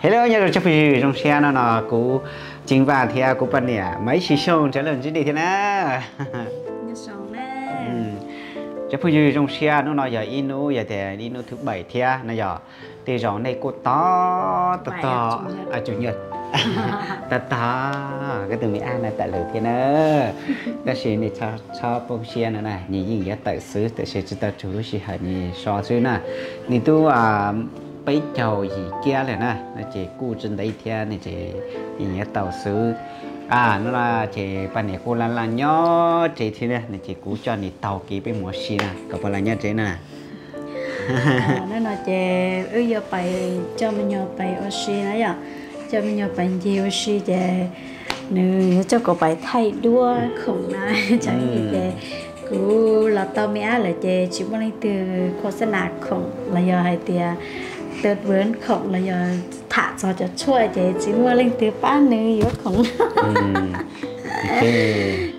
Hello, nyob zoo tsoom phooj ywg, zoo siab hnub no kuv Ceeb Vaj thiab kuv poj niam Maiv Sis Xyooj rov los ntsib nej thiab na. Tsoom phooj ywg zoo siab, hnub no yog ib hnub, yog tias ib hnub thứ bảy thiab no yog, tej zaum nej kuj tos tos tos, tog tog, koj tus me ab no tawm lawm thiab na. Tab sis nej txhob poob siab no na, nws yeej yuav tawm xwb, tab sis tsis tau raug lub sij hawm nws so xwb na. Nws twb peb caug yim kiab lawm na, no ces kuj tsis ntev thiab, nws ces yeej yuav tau xwb. Hnub no ces poj niam kuj laj laj nyob tsev thiab na, no ces kuv coj nws taug kev peb mus ua si na, kom poj niam nyob tsev na. Hnub no ces wb yuav pais coj me nyuam pais ua si na yom, coj me nyuam pais ncig ua si ces nws yuav coj kuv pais thaij duab khoom na. Tsam no ces kuv los tau me ab lawm ces tsis muaj leej twg khos xab nas khoom los yog hais tias tawm vwv khoom los yog tham txog cov tshuaj ces tsis muaj leej twg pab nws yuav khoom.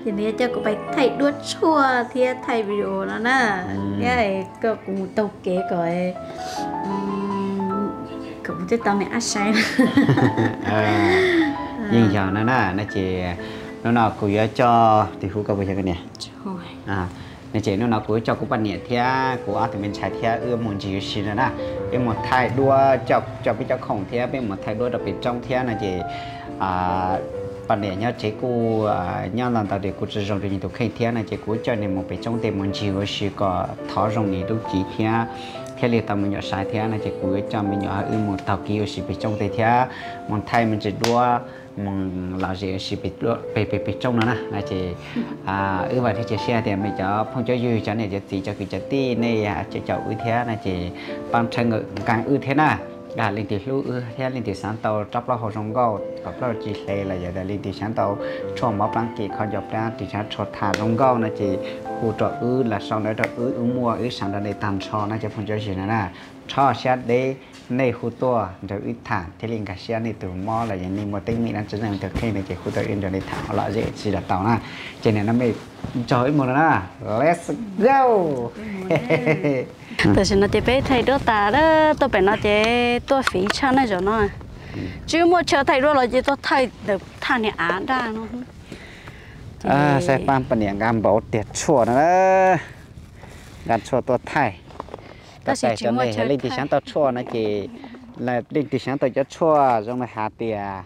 Ces nws yuav coj kuv pais thaij duab tshuaj thiab thaij video no na, thiab koj kuv mus taug kev kom, kom kuv thiaj tau me ab saib. Yeej yog no na, no ces hnub no kuv yuav coj, tis hu koj puas yog koj niam? No ces hnub no kuv yuav coj kuv poj niam thiab kuv ob tug me ntxhais thiab wb mus ncig ua si no na. Peb mus thaij duab, coj peb cov khoom thiab peb mus thaij duab rau pem roob thiab no ces poj niam nyob tsev kuj nyob ntau ntau ces kuj tsis zoo rau nws tus kheej thiab no ces kuv coj nws mus pem roob tej mus ncig ua si kom thov zoo nws lub cev thiab, thiaj li tau me nyuam saib thiab no ces kuv yuav coj me nyuam wb mus taug kev ua si pem roob tej thiab mus thaij me ntsis duab, mus lom zem ua si pem pem roob no na. No ces wb vam thiab cia siab tias nej cov phooj cov ywg, cov niam cov txiv, cov kwv cov tij, nej caum wb thiab no ces pab txhawb nqa wb thiab na. Leej twg hlub wb thiab leej twg xav tau rab plaub hau zoo nkauj kom plaub tsis hle los yog leej twg xav tau tshuaj mob plab kem, kho nco plab, ris tshav, tshuaj tham zoo nkauj no ces hu rau wb los sau ntawv rau wb, wb muaj wb sau nrog nej tag nrho no cov phooj cov ywg no na. Rho siab deb, nej hu tuaj nrog wb tham thiaj li nkag siab, nej tus mob los yog nej muaj teeb meem dab tsi nej tus kheej no ces hu tuaj wb nrog nej tham lom zem tsis los tau na. Ces nim no mej nrog wb mus no na. Let's go. Tam sim no ces peb thaij duab tas tuaj pem no ces tuaj fiv tshaj na zaum no. Tsis muaj chaw thaij duab los ces tuaj thaij ntawm thaj niag av daj no. Saib pab poj niam nqa npaum tiag tshuaj no, nqa tshuaj tuaj thaij. Tab sis cov nej leej twg xav tau tshuaj no ces, leej twg xav tau cov tshuaj zoo li hais tias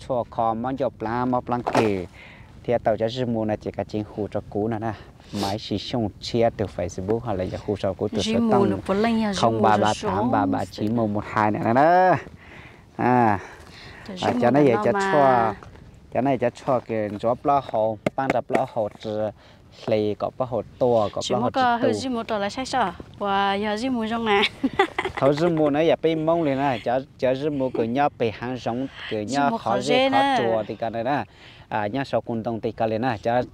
tshuaj kho mob ncauj plab, mob plab kem thiab tau cov zij mus no ces kav tsij hu rau kuv no na. Maiv Sis Xyooj tshiab tus Facebook ho los yog hu rau kuv tus xov tooj không ba ba tám ba ba chín một một hai no na. Cov no yog cov tshuaj, cov no yog cov tshuaj kws ntxuav plaub hau, pab rau plaub hau tsis hle, kom plaub hau tuag, kom plaub hau tsis tu. Thaum zij mus no yog peb Hmoob li na, cov zij mus kws nyob pem hav zoov, kws nyob qhov zeb qhov tsuas ti ko na, nyob saum kuv ntoo ti ko li na, cov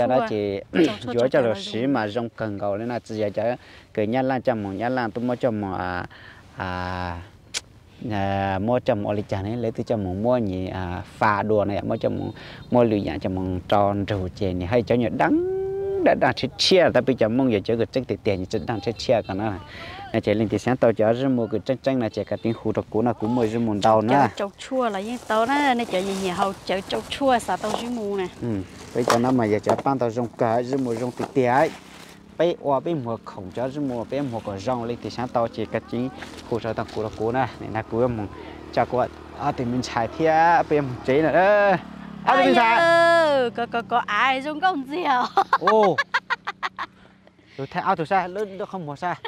no ces yuav coj los siv mas zoo kawg nkaus li na, tsis yog cov kws Nyab Laj coj mus, Nyab Laj twb muab coj mus muab coj mus ua li cas ne, lawv twb coj mus muab nyias fa dua no, muab coj mus, muab lwm yam coj mus rau nrug ces nws haj cov nyuag daj daj tshiab tshiab, tab peb cov Hmoob yog cov kws tseeb tiag tiag, nws tseem daj tshiab tshiab ko na. No ces leej twg xav tau cov zij mus kws tseeb tseeb no ces kav tsij hu rau kuv no, kuv muaj zij mus ntau na. Cov tshuaj los yeej tau na, nej cov nyiam nyiam haus cawv tsau tshuaj xav tau zij mus na. Peb cov no mas yog cov pab tau zoo kawg, zij mus zoo tiag tiag. Peb ua peb muag khoom cov zij mus, peb muag kom zoo, leej twg xav tau ces kav tsij hu rau tau kuv, rau kuv na, nim no kuv yuav mus tso kuv ob tug me ntxhais thiab peb yuav mus tsev na. Ob tug me ntxhais, kov av zoo nkauj ntxiag. Tus thaij ob tug saib, lub qhov muag saib.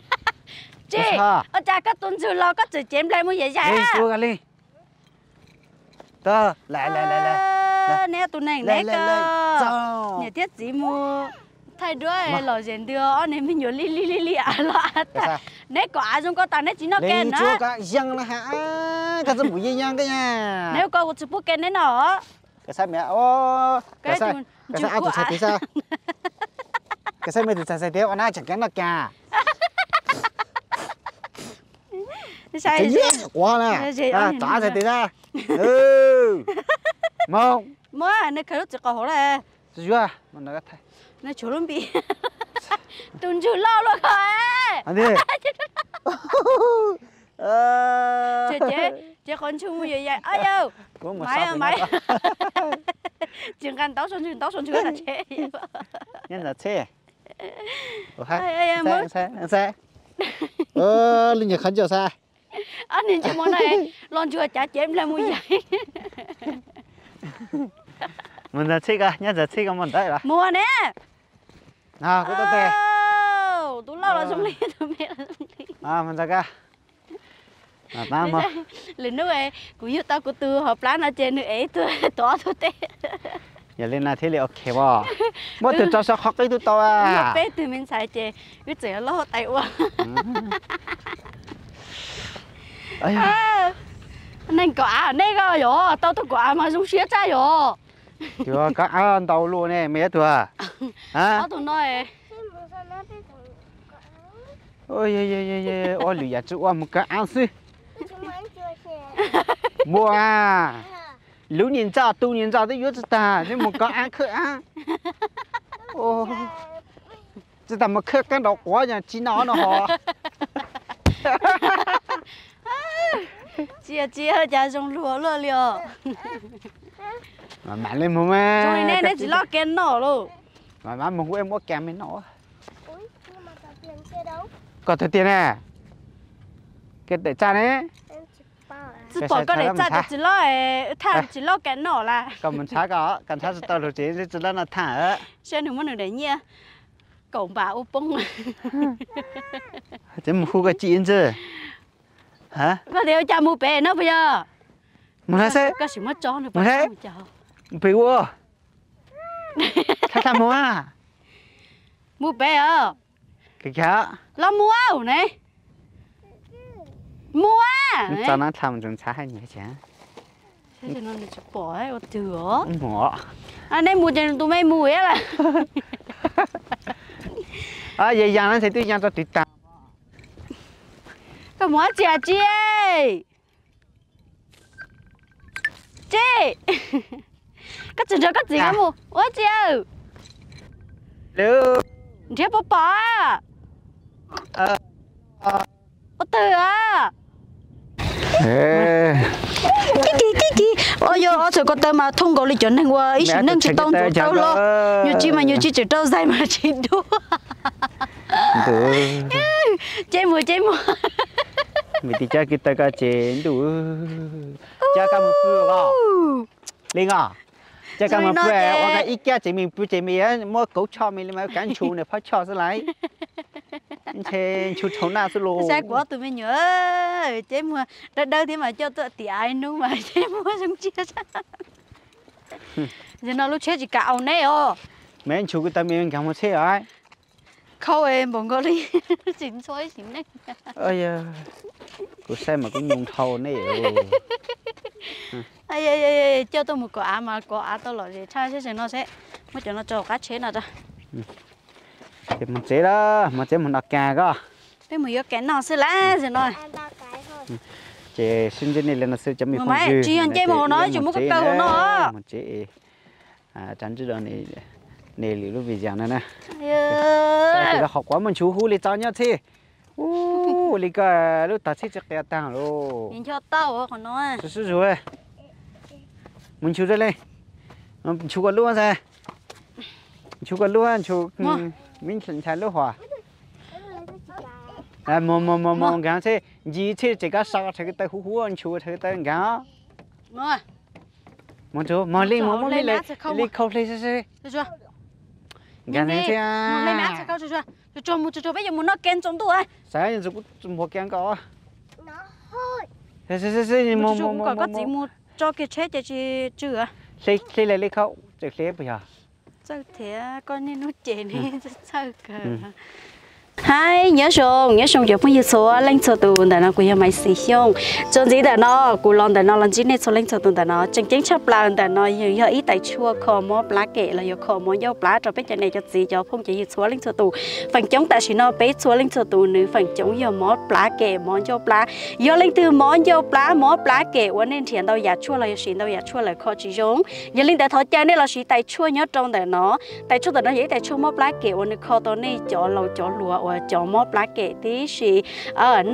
Tsis, ua cas koj tus ntswg los koj txawm cev nplai mus yam yam. Neb tus neeg neb ko, niam thiab txiv mus thaij duab lom zem ntws ob niag me nyuam li li li li av los av tag. Neb kom av zoo nkauj tas neb tsis noj kiag na. Neb ua ko kuv tsis pub kiag neb noj. Koj saib me, koj saib ob tug txhais tes saib. Koj saib me tus txhais tes ua na tseem kev noj kiag. Quav na, tom txhais tes saib. Muab, neb khaws lub txiv qau hauv lawm. Tsis yuav, neb tshuav lub npi. Tus ntswg loj luaj ko. Ces qhov ntswg mus yuav yaim, a yau, kuv mus Maiv, sau Maiv, tsis nqa ntaub sau ntswg, ntaub sau ntswg na tsheb. Nyob ntawd txhij. Lub nyuag qhov ncauj xav. Ob niag ntsej muag no los ntsuag cav cev nplag mus yaim. Mus ntawd txhij ko, nyob ntawd txhij ko mus ntawd los. Mus ne. Kuv tau tes. Tus loj los zoo li tus me los zoo li. Mus ntawd ko. Lwm hnub kuv yug tau kuv tus hauv plab no ces nws ev tuag tau ob tug teb. Yog li no thiaj li ok as. Muab tus rau saum qhov qwb twb tau. Muaj peb tug me ntxhais ces wb txawm yuav loj huab tais ua. Neeg kaum av nej ko yog tau tus kaum av mas zoo siab tshaj yog. Tus kaum av ntau luaj ne me yuav tuag. Ob tug no. Ua lwm yam tsis ua mus kav av xwb. Muaj, lub niag ntxaj tus niag ntxaj twb yuav tsis tag, neb mus kav av khawb av. Tsis tas mus khawb qab nraud quav yog tsis no no ho. Tsis, tsis cas zoo luag luaj li os. Mam li mus mas. Zoo li nej, nej tsis loj kev noj lauj. Mam mam mus kuv muab kas me noj. Koj tawm tiag na. Koj daim tsaj ne? Tsis pom koj daim tsaj ces tsis loj, thaj tsis loj kev noj lawm. Koj mus ntshav koj, koj ntshav tsis tau lus tsev tsis loj noj thaj. Saib nws muab nws daim nyiaj kaum npam ua poob. Tseem mus hu koj ci ntxwg. Koj tias ua cas mus pem no puas yog? Mus no xwb. Koj sim muab tso nws pom cas. Pem ua. Thab thab mus. Mus pem os. Los mus ne. Mus. Tso no thab mus ntshav hais nyias. Tsis pom ua twg os. Nej mus ces tus me mus lawm. Yog yas no ntshe twb yas rau twg tag. Koj mus dab tsi tsi? Tsi, koj tsis nrog koj txiv koj mus ua tsi? Nrhiav puas pom? Ua twg a? Tib kis tib kis, yog ob txhais ko taw mas thooj nkaus li cov neeg ua ib sim neej tsis tau ntxuav tawb hlo. Nyuag tsi mas nyuag tsi tseem rau zais mas tsis dua. Ces mus ces mus. Vim tias cov kis taw ko ces ntuj, cov kab mus pw os. Li os, cov kab mus pw ua ib kab ces me pw ces me muab kauv choj me li mas kav ntshu nws phab choj xwb laiv. Ntshe ntshu rhau naj xwb los. Saib kuv ob tug me nyuam, ces muag dawb dawb thiab mas coj tuaj tiam ib hnub mas ces muag zoo tsiaj. Yog no lub tsheb tsis kam au neb os. Me ntshu ko taw me nkag mus tsheb os. Khau npaum nkaus li tsis ntxhua ib sim neej. Kuv saib mas kuv nyoo dhau nej. Coj tuaj mus kov av mas kov av tau lom zem tshaj seb no seb. Muab cov no tso qab tsheb no. Ces mus tsev lawm, mus tsev mus noj kas ko. Peb mus yuav kas noj xwb lawm no. Ces sib ntsib nej li no xwb cov me phooj ywg, tsis yog nce mus hauv no, tsis muab koj kaw hauv no. Mus tsev, tsa ntsib rau nej lwm lub video no na. Ces qhov quav muaj ntshuv hu li txo nyob txhij. Ua li ko lub tog txhij tsis qias tag lauj. Sib zuj zus. Mus ntshu rau li. Ntshu koj lub ntag. Ntshu koj lub, ntshu me ntxhais lub hos. Mus mus mus nkag txhij, ncig txhij tseem kab sau rhawv ko taw huv huv ntshu rhawv ko taw nkag. Mus ntshu, mus li mus muab li khau li. Nkag txhij. Mus tsuag mus tsuag peb yuav mus noj kas tsaus ntuj. Xav kuv npuag kas nkaus. Kom koj txiv mus tso kiag tsheb ces tsis tsw. Hle li khau, txawj hle puas yog? Txawj thiab, koj niaj hnub ces ne txawj kawg. Hais nyob zoo, nyob zoo cov phooj ywg txhua leej txhua tus, ntawm no kuv yog Maiv Xis Xyooj. Txuas ntxiv ntawm no kuv los ntawm no los ntsib nej txhua leej txhua tus ntawm no tseem ceeb tshaj plaws ntawm no yog ib tais tshuaj kho mob plab kem los yog kho mob ncauj plab rau peb cov niam cov txiv cov phooj cov ywg txhua leej txhua tus. Feem coob tam sim no peb txhua leej txhua tus nws feem coob yog mob plab kem mob ncauj plab. Yog leej twg mob ncauj plab mob plab kem uas nej nrhiav ntau yam tshuaj los yog siv ntau yam tshuaj lawm kho tsis zoo, yog li ntawd thov caw nej los siv tais tshuaj nyob rau ntawm no. Tais tshuaj ntawm no yog ib tais tshuaj mob plab kem uas nws kho tau nej cov laus cov hluas cov mob plab kem tib si.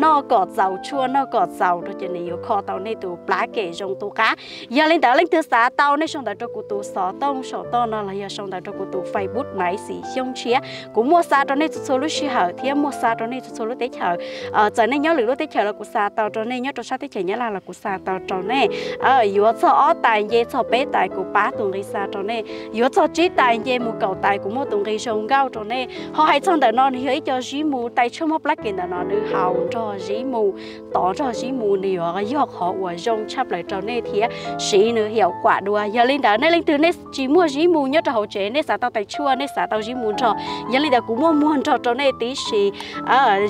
Noj kom txaus tshuaj, noj kom txaus rau ces nws yuav kho tau nej tus plab kem zoo tu qab. Yog li ntawd leej twg xav tau, nej sau ntawv rau kuv tus xov tooj saum toj no los yog sau ntawv rau kuv tus Facebook Maiv Xis Xyooj Tshiab. Kuv muaj xa rau nej txhua txhua lub sij hawm thiab muaj xa rau nej txhua txhua lub teb chaws. Txawm nej nyob lwm lub teb chaws los kuv xa tau rau nej, nyob rau sab teb chaws Nyab Laj los kuv xa tau rau nej. Yuav txog ob tais nce txog peb tais kuv pab tus nqi xa rau nej. Yuav txog tsib tais nce mus kaum tais kuv muaj tus nqi zoo nkauj rau nej. Ho hais txog ntawm no nws yog ib co zib mu, tais tshuaj mob plab kem ntawm no nws haus nrog zib mu, tov nrog zib mu, nws yuav yog qhov uas zoo tshaj plaws rau nej thiab siv nws hiaum kuam dua. Yog li ntawd nej leej twg nej tsis muaj zib mu nyob rau hauv tsev, nej xav tau tais tshuaj, nej xav tau zib mu nrog, yog li ntawd kuv muaj muag nrog rau nej tib si.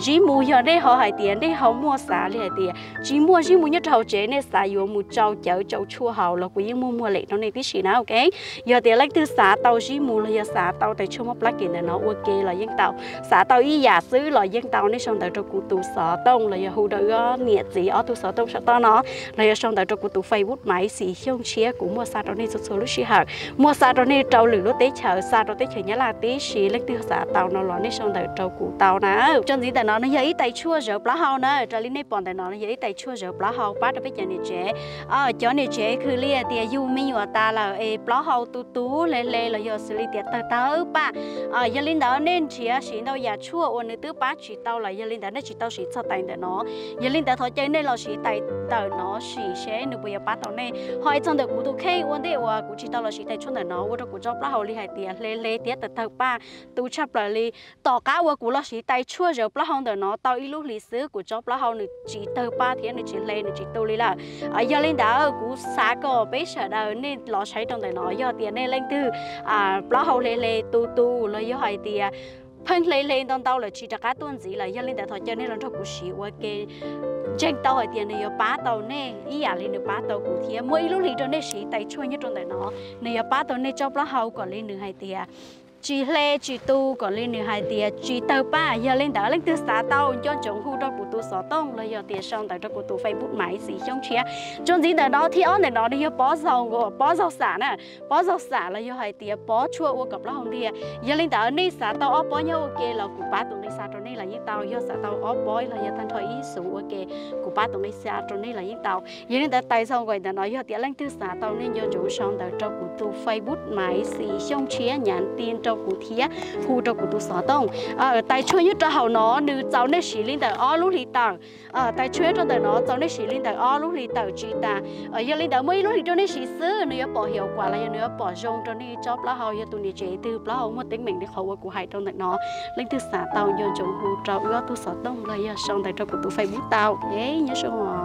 Zib mu yog nej ho hais tias nej ho muaj xav li hais tias tsis muaj zib mu nyob rau hauv tsev, nej xav yuav mus tsau cawv tsau tshuaj haus los kuv yeej muaj muag lem rau nej tib si na, ok. Yog tias leej twg xav tau zib mu los yog xav tau tais tshuaj mob plab kem ntawm no ua ke los yeej tau, xav tau ib yam xwb los yeej tau, nej sau ntawv rau kuv tus xov tooj los yog hu rau wb niam txiv ob tug xov tooj saum toj no, los yog sau ntawv rau kuv tus Facebook Maiv Xis Xyooj Tshiab, kuv muaj xa rau nej txhua txhua lub sij hawm, muaj xa rau nej rau lwm lub teb chaws, xa rau teb chaws Nyab Laj tib si. Leej twg xav tau no los nej sau ntawv rau kuv tau na. Tso ntxiv ntawm no nws yog ib tais tshuaj zawv plaub hau na, raws li nej pom ntawm no nws yog ib tais tshuaj zawv plaub hau pab rau peb cov niam tsev. Cov niam tsev khwv li hais tias yug me nyuam tas lawm es plaub hau tu tu hle hle los yog xws li tias tawg tawg paj. Yog li ntawd nej nrhiav siv ntau yam tshuaj uas nws twb pab tsis tau lawm, yog li ntawd nej tsis tau siv txog tais ntawm no. Yog li ntawd thov caw nej los siv tais ntawm no sim seb nws puas yuav pab tau nej. Ho hais txog ntawm kuv tus kheej ua ntej uas kuv tsis tau los siv tais tshuaj ntawm no ua rau kuv tsob plaub hau li hais tias hle hle thiab tawg tawg paj tu tshaj plaws li. Tom qab uas kuv los siv tais tshuaj zawv plaub hau ntawm no tau ib lub hlis xwb kuv tsob plaub hau nws tsis tawg paj thiab nws tsis hle nws tsis tu li lawm. Yog li ntawd kuv xav kom peb sawv daws nej los saib rau ntawm no, yog tias nej leej twg plaub hau hle hle tu tu los yog hais tias pheej hle hle ntau ntau lawm tsis rov qab tuaj ntxiv lawm, yog li ntawd thov caw nej los nrog kuv siv ua ke. Ntseeg tau hais tias nws yuav pab tau nej ib yam li nws pab tau kuv thiab. Muaj ib lub hlis rau nej siv tais tshuaj nyob rau ntawm no, nws yuav pab tau nej tsob plaub hau kom li nws hais tias tsis hle tsis tu, kom li nws hais tias tsis tawg paj. Yog li ntawd leej twg xav tau nco ntsoov hu rau kuv tus xov tooj los yog tias sau ntawv rau kuv tus Facebook Maiv Xis Xyooj Tshiab. Tso ntxiv ntawm no thib ob ntawm no nws yog pob zaug, pob zaug xam na, pob zaug xam los yog hais tias pob tshuaj ua kom plaub hau ntiag. Yog li ntawd nej xav tau ob pob nyob ua ke los kuv pab tus nqi xa rau nej los yeej tau, yog xav tau ob pob los yog tag nrho ib xuv ua ke kuv pab tus nqi xa rau nej los yeej tau. Yog li ntawd tais zaug nqaim ntawm no yog tias leej twg xav tau nej nco ntsoov sau ntawv rau kuv tus Facebook Maiv Xis Xyooj Tshiab, nyam ti rau kuv thiab hu rau kuv tus xov tooj. Tais tshuaj nyob rau hauv no nws txaus nej siv li ntawm ob lub hlis tawm. Tais tshuaj nyob rau ntawm no txaus nej siv li ntawm ob lub hlis tawm tsis tas. Yog li ntawd muaj ib lub hlis rau nej siv xwb nws yuav pom hiaum kuam los yog nws yuav pom zoo rau nej tsob plaub hau. Yog tus niam tsev twg plaub hau muaj teeb meem li qhov uas kuv hais rau ntawm no, leej twg xav tau nco ntsoov hu rau wb ob tug xov tooj los yog sau ntawv rau kuv tus Facebook tau. Nyob zoo.